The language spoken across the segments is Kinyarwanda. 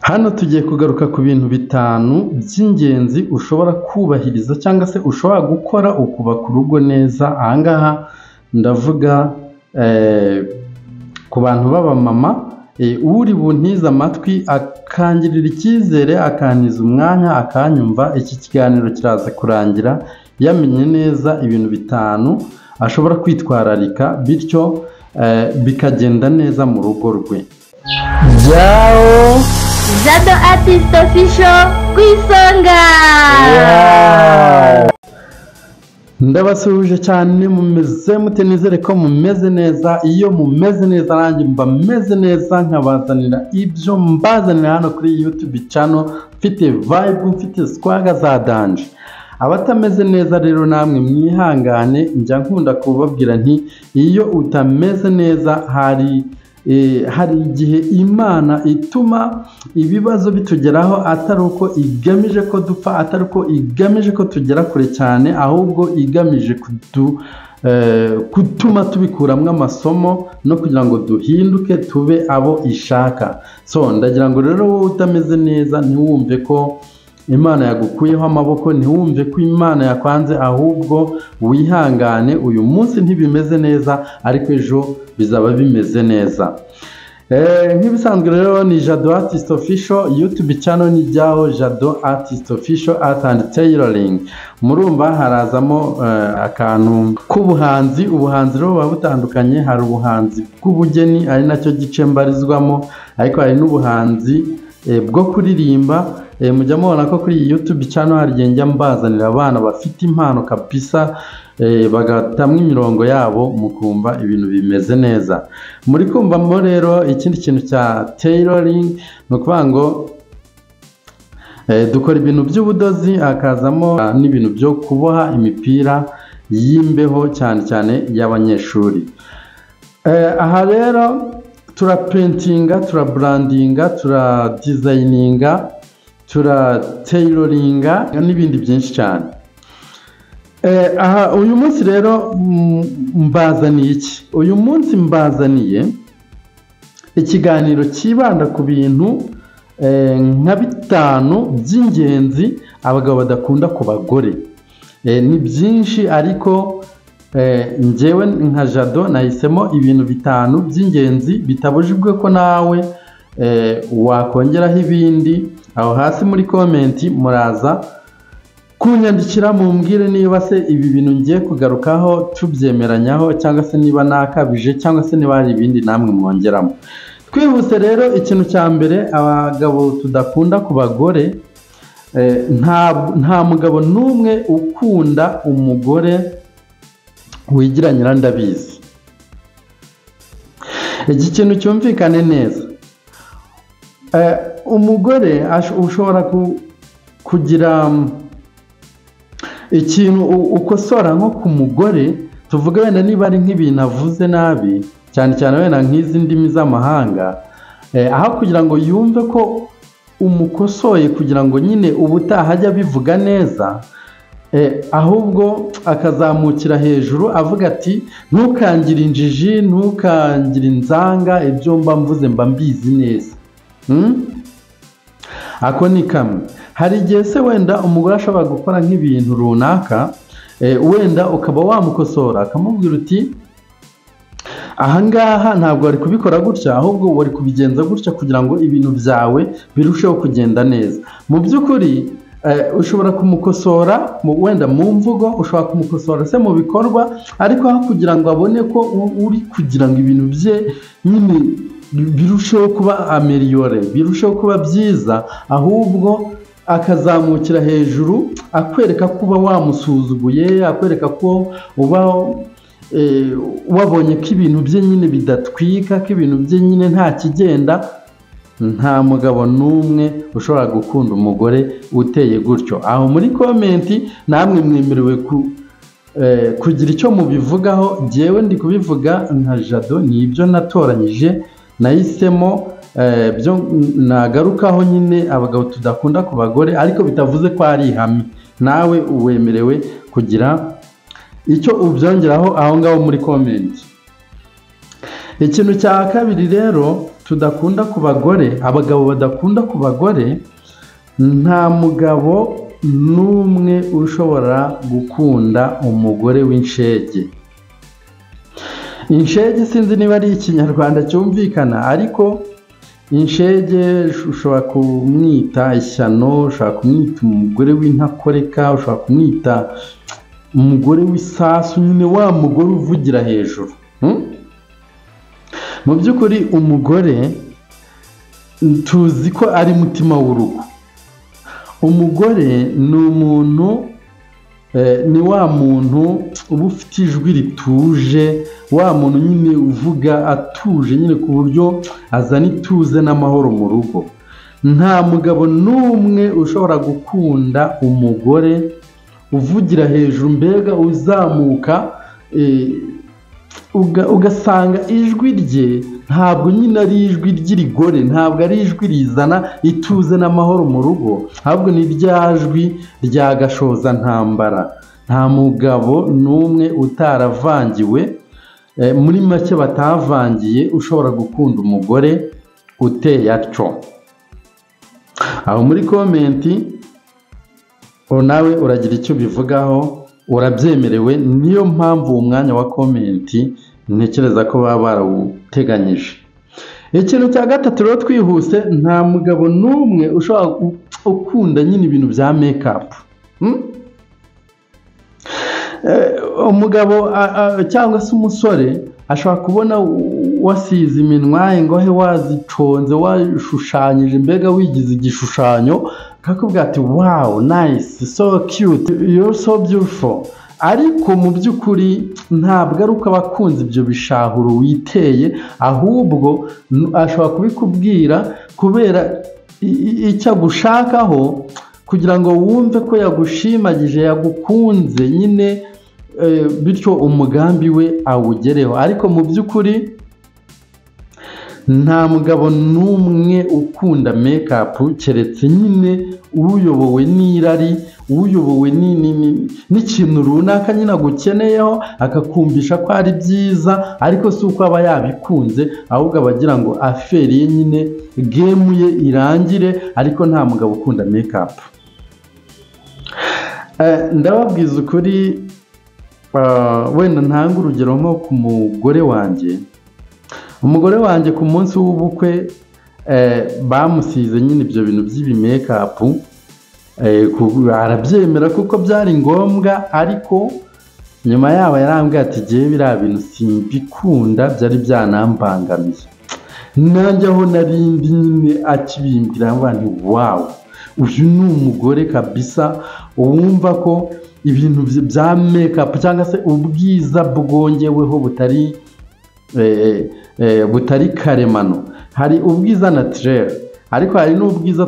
Hano tugiye kugaruka ku bintu bitanu by'ingenzi ushobora kubahiriza cyangwa se ushobora gukora ukubaka urugo neza. Ahangaha ndavuga ku bantu b'abamama, uri buntize amatwi akangirira icyizere, akantiza umwanya, akanyumva, iki kiganiro kiraza kurangira yamenye neza ibintu bitanu ashobora kwitwararika, bityo bikagenda neza mu rugo rwe. Jao Jado Artist Official ku isonga. Ndabasuhuje cyane, mumeze mute? Nizere ko mumeze neza. Iyo mumeze neza nanjye mba meze neza, nkabazanira ibyo mbazanira hano kuri YouTube channel, mfite vibe, mfite swagger za danger. Abatameze neza rero namwe mwihangane, njya nkunda kubabwira nti iyo utameze neza hari igihe Imana ituma ibibazo bitugeraho, atari uko igamije ko dupfa, atari uko igamije ko tugera kure cyane, ahubwo igamije gutuma tubikuramo amasomo no kugira ngo duhinduke tube abo ishaka. So ndagira ngo rero wowe utameze neza ntiwumve ko Imana yagukuyeho amaboko, ntiwumve ko Imana yakwanze, ahubwo wihangane. Uyu munsi ntibimeze neza, ariko ejo bizaba bimeze neza. Nk'ibisanzwe rero ni Jado Artist Official, YouTube channel ni Jao Jado Artist Official Art and Tailoring. Murumva harazamo akantu k'ubuhanzi. Ubuhanzi rero buba butandukanye, hari ubuhanzi bw'ubugeni ari nacyo gice mbarizwamo, ariko hari n'ubuhanzi bwo kuririmba. Mujya mubona ko kuri iyi YouTube channel hari igihe njya mbazanira abana bafite impano kabisa, bagatamwa imirongo yabo, mukumva ibintu bimeze neza. Muri kumvamo rero ikindi kintu cya tailoring, ni ukuvuga ngo dukora ibintu by'ubudozi, hakazamo n'ibintu byo kuboha imipira y'imbeho cyane cyane y'abanyeshuri. Aha rero turaprintinga, turabrandinga, turadizayininga, turatailoringa n'ibindi byinshi cyane. Aha uyu munsi rero mbazaniye iki? Uyu munsi mbazaniye ikiganiro cyibanda ku bintu nka bitanu by'ingenzi abagabo badakunda ku bagore. Ni byinshi, ariko njyewe nka Jado nahisemo ibintu bitanu by'ingenzi, bitabujijwe ko nawe wakongeraho ibindi. Aho hasi muri comment muraza kunyandikira mumbwire niba se ibi bintu ngiye kugarukaho tubyemeranyaho, cyangwa se niba nakabije, cyangwa se niba hari ibindi namwe mwongeramo. Twihuse rero, ikintu cya mbere abagabo tudakunda ku bagore, nta mugabo n'umwe ukunda umugore wigira nyirandabizi. Iki kintu cyumvikane neza. Umugore ushobora kugira ikintu ukosora nko ku mugore, tuvuge wenda niba ari nk'ibintu avuze nabi, cyane cyane wenda nk'izi ndimi z'amahanga, aho kugira ngo yumve ko umukosoye kugira ngo nyine ubutaha ajye abivuga neza, ahubwo akazamukira hejuru avuga ati ntukangire injiji, ntukangire inzanga, ibyo mba mvuze mba mbizi neza. Ako ni kamwe. Hari igihe se wenda umugore ashobora gukora nk'ibintu runaka, wenda ukaba wamukosora akamubwira uti ahangaha ntabwo wari kubikora gutya, ahubwo wari kubigenza gutya kugira ngo ibintu byawe birusheho kugenda neza. Mu by'ukuri ushobora kumukosora wenda mu mvugo, ushobora kumukosora se mu bikorwa, ariko aho kugira ngo abone ko uri kugira ngo ibintu bye nyine birusheho kuba amélioré, birusheho kuba byiza, ahubwo akazamukira hejuru akwereka ko uba wamusuzuguye, akwereka ko uba wabonye ko ibintu bye nyine bidatwika, ko ibintu bye nyine nta kigenda. Nta mugabo n'umwe ushobora gukunda umugore uteye gutyo. Aho muri comment namwe mwemerewe kugira icyo mubivugaho. Jyewe ndi kubivuga nka Jado, ni ibyo natoranyije, nahisemo byo nagarukaho nyine abagabo tudakunda ku bagore, ariko bitavuze ko ari ihame. Nawe wemerewe kugira icyo ubyongeraho aho ngaho muri comment. Ikintu cya kabiri rero Tudakunda ku bagore, abagabo badakunda ku bagore, nta mugabo n'umwe ushobora gukunda umugore w'inshege. Inshege sinzi niba ari Ikinyarwanda cyumvikana, ariko inshege ushobora kumwita ishyano, ushobora kumwita umugore w'intakoreka, ushobora kumwita umugore w'isasu, nyine wa mugore uvugira hejuru. Mu by'ukuri umugore tuzi ko ari mutima w'urugo. Umugore ni umuntu, ni wa muntu uba ufite ijwi rituje, wa muntu nyine uvuga atuje nyine ku buryo azana ituze n'amahoro mu rugo. Nta mugabo n'umwe ushobora gukunda umugore uvugira hejuru, mbega uzamuka, ugasanga ijwi rye ntabwo nyine ari ijwi ry'irigore, ntabwo ari ijwi rizana ituze n'amahoro mu rugo, ahubwo ni rya jwi rya gashozantambara. Nta mugabo n'umwe utaravangiwe, muri make batavangiye, ushobora gukunda umugore uteye atyo. Aho muri comment nawe uragira icyo ubivugaho, urabyemerewe. Niyo mpamvu uwo mwanya wa comment ntekereza ko baba barawuteganyije. Ikintu cya gatatu rero twihuse, nta mugabo n'umwe ushobora ukunda nyine ibintu bya makeup. Umugabo cyangwa se umusore ashobora kubona wasize iminwa, ingohe waziconze, washushanyije, mbega wigize igishushanyo, akakubwira ati: "Wow, nice, so cute, you're so beautiful." Ariko mu by'ukuri ntabwo ari uko aba akunze ibyo bishahuro witeye, ahubwo ashobora kubikubwira kubera icyo agushakaho, kugira ngo wumve ko yagushimagije, yagukunze nyine, bityo umugambi we awugereho. Ariko mu by'ukuri nta mugabo n'umwe ukunda makeup, keretse nyine uyobowe n'irari, uyobowe n'ikintu runaka nyine agukeneyeho, akakumvisha ko ari byiza, ariko si uko aba yabikunze, ahubwo aba agira ngo affaire ye nyine, game ye irangire. Ariko nta mugabo ukunda makeup. Ndababwiza ukuri, wenda ntanga urugero nko ku mugore wanjye. Umugore wanjye ku munsi w'ubukwe bamusize nyine ibyo bintu by'ibi makeup, arabyemera kuko byari ngombwa. Ariko nyuma yaho yarambwiye ati: "Jyewe biriya bintu simbikunda, byari byanambangamiye." Nanjye aho narindi nyine akibimbwira mvuga nti: "Wow, uyu ni umugore kabisa wumva ko ibintu bya makeup cyangwa se ubwiza bwongeweho butari karemano." Hari ubwiza naturel, ariko hari n'ubwiza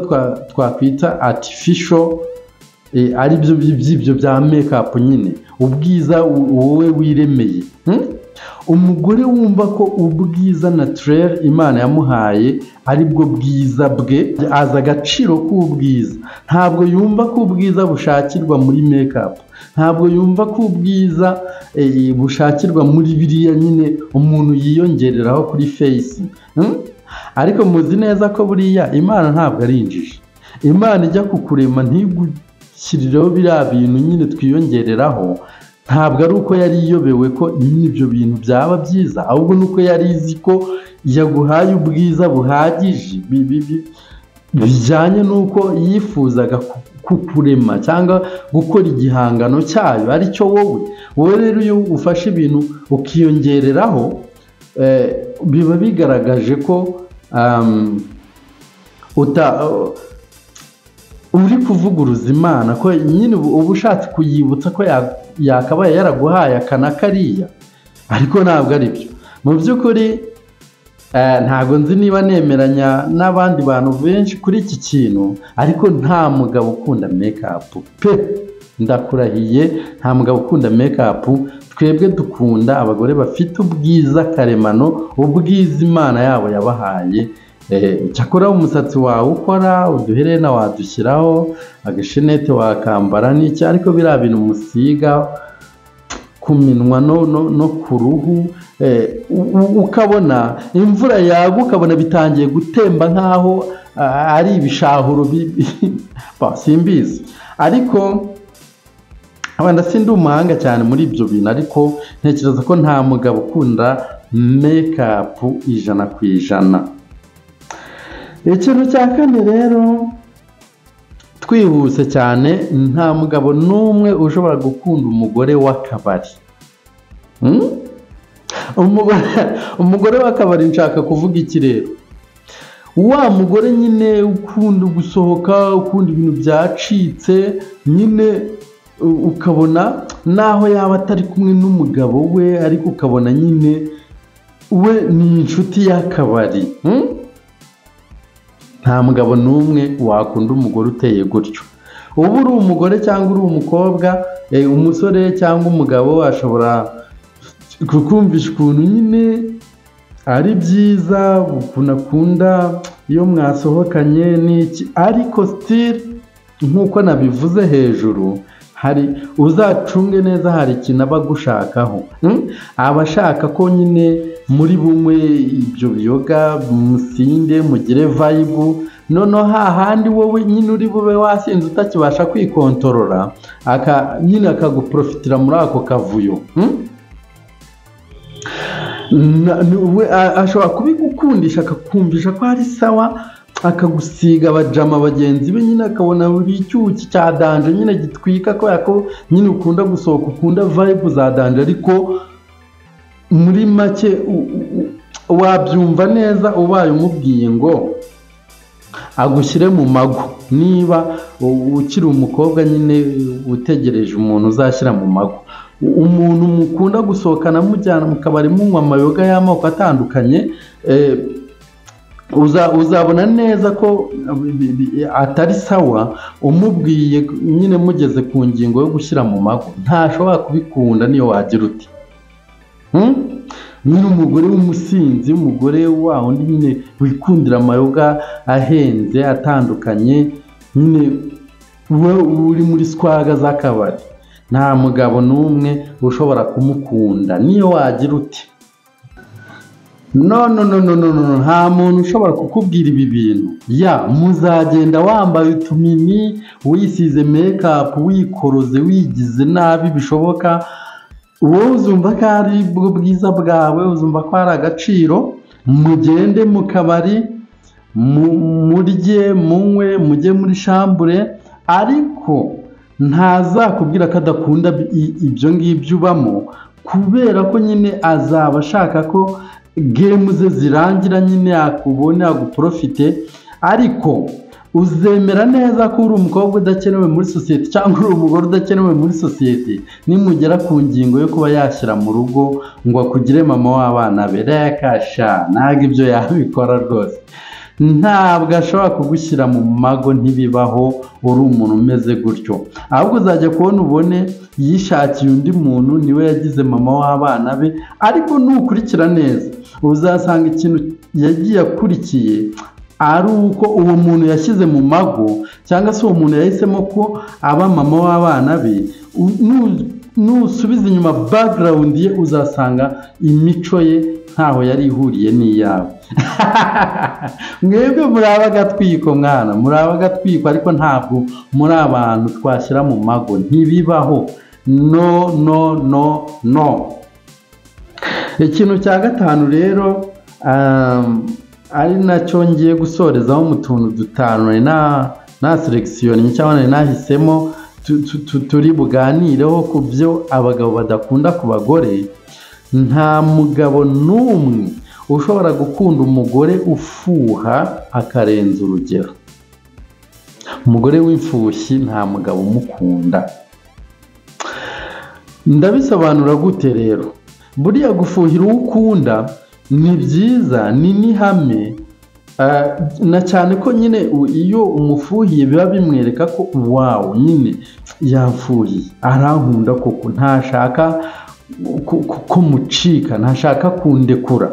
twakwita artificial, ari byo by'ibyo bya makeup nyine, ubwiza wowe wiremeye. Umugore wumva ko ubwiza naturel Imana yamuhaye ari bwo bwiza bwe, azi agaciro k'ubwiza, ntabwo yumva ko ubwiza bushakirwa muri makeup, ntabwo yumva ko ubwiza bushakirwa muri biriya nyine umuntu yiyongereraho kuri face. Ariko muzi neza ko buriya Imana ntabwo ari injiji. Imana ijya kukurema ntigushyirireho biriya bintu nyine twiyongereraho, ntabwo ari uko yari iyobewe ko nyine ibyo bintu byaba byiza, ahubwo ni uko yari izi ko yaguhaye ubwiza buhagije bijyanye n'uko yifuzaga kukurema cyangwa gukora igihangano cyayo, aricyo wowe. Wowe rero iyo ufashe ibintu ukiyongereraho, biba bigaragaje ko uri kuvuguruza Imana, ko nyine uba ushatse kuyibutsa ko yakabaye yaraguhaye aka na kariya, ariko ntabwo ari byo. Mu by'ukuri ntabwo nzi niba nemeranya n'abandi bantu benshi kuri iki kintu, ariko nta mugabo ukunda makeup pe, ndakurahiye, nta mugabo ukunda makeup. Twebwe dukunda abagore bafite ubwiza karemano, ubwiza Imana yabo yabahaye. Cyakora umusatsi wawe ukora, uduherena wadushyiraho, agashenete wakambara n'iki, ariko biriya bintu musiga ku ku minwa no ku ruhu, ukabona imvura yagwa ukabona bitangiye gutemba nk'aho ari ibishahuro, simbizi, ariko wenda sindi umuhanga cyane muri ibyo bintu, ariko ntekereza ko nta mugabo ukunda makeup 100%. Ikintu cya kane rero twihuse cyane, nta mugabo n'umwe ushobora gukunda umugore w'akabari. Umugore w'akabari nshaka kuvuga iki rero? Wa mugore nyine ukunda gusohoka, ukunda ibintu byacitse nyine, ukabona naho yaba atari kumwe n'umugabo we, ariko ukabona nyine we ni inshuti y'akabari. Nta mugabo n'umwe wakunda umugore uteye gutyo. Uba uri umugore cyangwa uri umukobwa, umusore cyangwa umugabo ashobora kukumvisha ukuntu nyine ari byiza, ukuntu akunda iyo mwasohokanye n'iki, ariko still nk'uko nabivuze hejuru, hari uzacunge neza, hari ikintu aba agushakaho. Aba ashaka ko nyine muri bumwe ibyo biyoga, musinde, mugire vibe, noneho hahandi wowe nyine uri bube wasinze utakibasha kwikontorora, nyine akaguprofitira muri ako kavuyo. Ashobora kubigukundisha, akakumvisha ko ari sawa, akagusiga abajama bagenzi be nyine, akabona buri icyuki cya danger nyine gitwika, kubera ko nyine ukunda gusohoka, ukunda vibe za danger. Ariko muri make wabyumva neza ubaye umubwiye ngo agushyire mu mago, niba ukiri umukobwa nyine utegereje umuntu uzashyira mu mago, umuntu mukunda gusohokana, mujyana mu kabari, munywa amayoga y'amoko atandukanye, uzabona neza ko atari sawa. Umubwiye nyine mugeze ku ngingo yo gushyira mu mago, ntashobora kubikunda niyo wagira uti. Nyine umugore w'umusinzi, umugore wa undi nyine wikundira amayoga ahenze atandukanye, nyine we uri muri swaga z'akabari, nta mugabo n'umwe ushobora kumukunda niyo wagira uti. No no no no no no, nta muntu ushobora kukubwira ibi bintu. Ya muzagenda wambaye utumini, wisize makeup, wikoroze, wigize nabi bishoboka, wowe uzumva ko ari bwo bwiza bwawe, uzumva ko ari agaciro. Mugende mu kabari, murye, munywe, mujye muri chambre, ariko ntazakubwira ko adakunda ibyo ngibyo ubamo, kubera ko nyine azaba ashaka ko game ze zirangira, nyine akubone aguprofite. Ariko uzemera neza ko uri umukobwa udakenewe muri sosiyete, cyangwa uri umugore udakenewe muri sosiyete, nimugera ku ngingo yo kuba yashyira mu rugo ngo akugire mama w'abana be. Reka sha, ntabwo ibyo yabikora rwose, ntabwo ashobora kugushyira mu mago, ntibibaho uri umuntu umeze gutyo. Ahubwo uzajya kubona ubone yishakiye undi muntu, niwe yagize mama w'abana be. Ariko nukurikira neza uzasanga ikintu yagiye akurikiye ari uko uwo muntu yashyize mu mago, cyangwa se uwo muntu yahisemo ko aba mama w'abana be. Nusubiza inyuma background ye, uzasanga imico ye ntaho yari ihuriye n'iyawe. Mwebwe muri abagatwiko mwana, muri abagatwiko, ariko ntabwo muri abantu twashyira mu mago, ntibibaho. No no no no. Ikintu cya gatanu rero, ari nacyo ngiye gusorezaho mu tuntu dutanu nari na selection cyangwa nari nahisemo turi buganireho ku byo abagabo badakunda ku bagore. Nta mugabo n'umwe ushobora gukunda umugore ufuha akarenza urugero. Umugore w'imfushyi nta mugabo umukunda. Ndabisobanura gute rero? Buriya gufuhira uwo ukunda ni byiza, ni n'ihame, na cyane ko nyine iyo umufuhiye biba bimwereka ko wow, nyine yamfuhiye, arankunda koko, ntashaka ko mucika, ntashaka kundekura.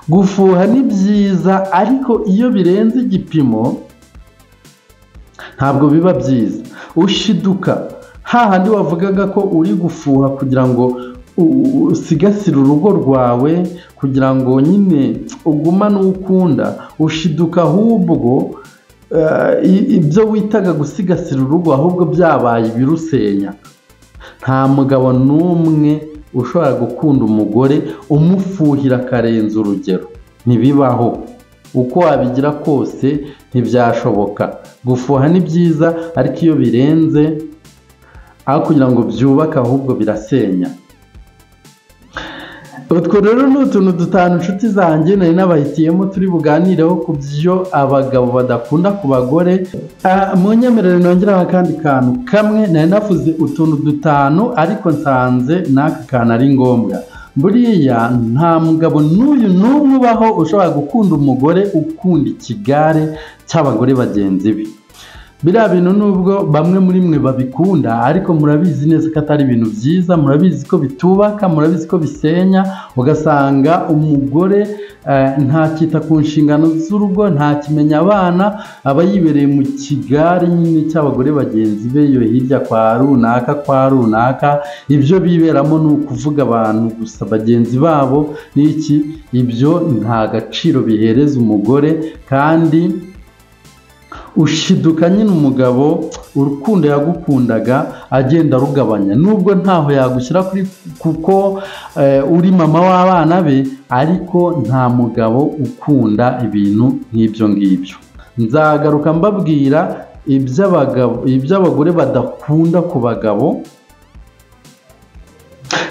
Gufuha ni byiza, ariko iyo birenze igipimo ntabwo biba byiza. Ushiduka Hahandi wavugaga ko uri gufuha kugira ngo usigasire urugo rwawe, kugira ngo nyine ugumane uwo ukunda, ushiduka ahubwo ibyo witaga gusigasira urugo ahubwo byabaye ibirusenya. Nta mugabo n'umwe ushobora gukunda umugore umufuhira akarenza urugero, ntibibaho. Uko wabigira kose ntibyashoboka. Gufuha ni byiza, ariko iyo birenze aho kugira ngo byubake ahubwo birasenya. Utwo rero ni utuntu dutanu inshuti zanjye nari nabahitiyemo turi buganireho ku byo abagabo badakunda ku bagore. Munyemerere nongeraho akandi kantu kamwe, nari navuze utuntu dutanu ariko nsanze n'aka kantu ari ngombwa. Buriya nta mugabo n'uyu n'umwe ubaho ushobora gukunda umugore ukunda ikigare cy'abagore bagenzi be. Biriya bintu nubwo bamwe muri mwe babikunda, ariko murabizi neza ko atari ibintu byiza, murabizi ko bitubaka, murabizi ko bisenya. Ugasanga umugore ntakita ku nshingano z'urugo, ntakimenya abana, aba yibereye mu kigare nyine cy'abagore bagenzi be, yo hirya kwa runaka kwa runaka. Ibyo biberamo ni ukuvuga abantu gusa bagenzi babo n'iki, ibyo nta gaciro bihereza umugore. Kandi ushiduka nyine umugabo urukundo yagukundaga agenda arugabanya, nubwo ntaho yagushyira kuri kuko uri mama w'abana be, ariko nta mugabo ukunda ibintu nk'ibyo ngibyo. Nzagaruka mbabwira iby'abagore badakunda ku bagabo,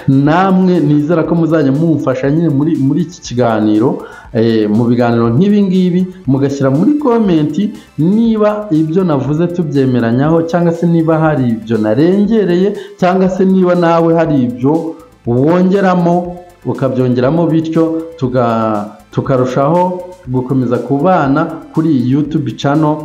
namwe nizera ko muzajya mumfasha nyine muri iki kiganiro, mu biganiro nk'ibi ngibi, mugashyira muri komenti niba ibyo navuze tubyemeranyaho, cyangwa se niba hari ibyo narengereye, cyangwa se niba nawe hari ibyo wongeramo ukabyongeramo, bityo tukarushaho gukomeza kubana kuri iyi YouTube channel,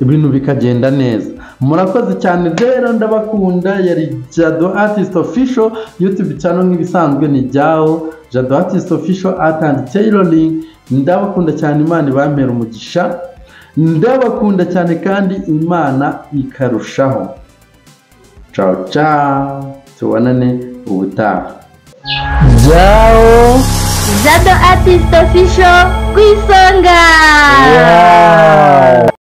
ibintu bikagenda neza. Murakoze cyane rero, ndabakunda. Yari Jado Artist Official YouTube channel, nk'ibisanzwe ni Jao Jado Artist Official Art and Tailoring. Ndabakunda cyane, Imana ibampera umugisha. Ndabakunda cyane kandi Imana ikarushaho. Ciao ciao, tubonane ubutaha. Jao Jado Artist Official ku isonga.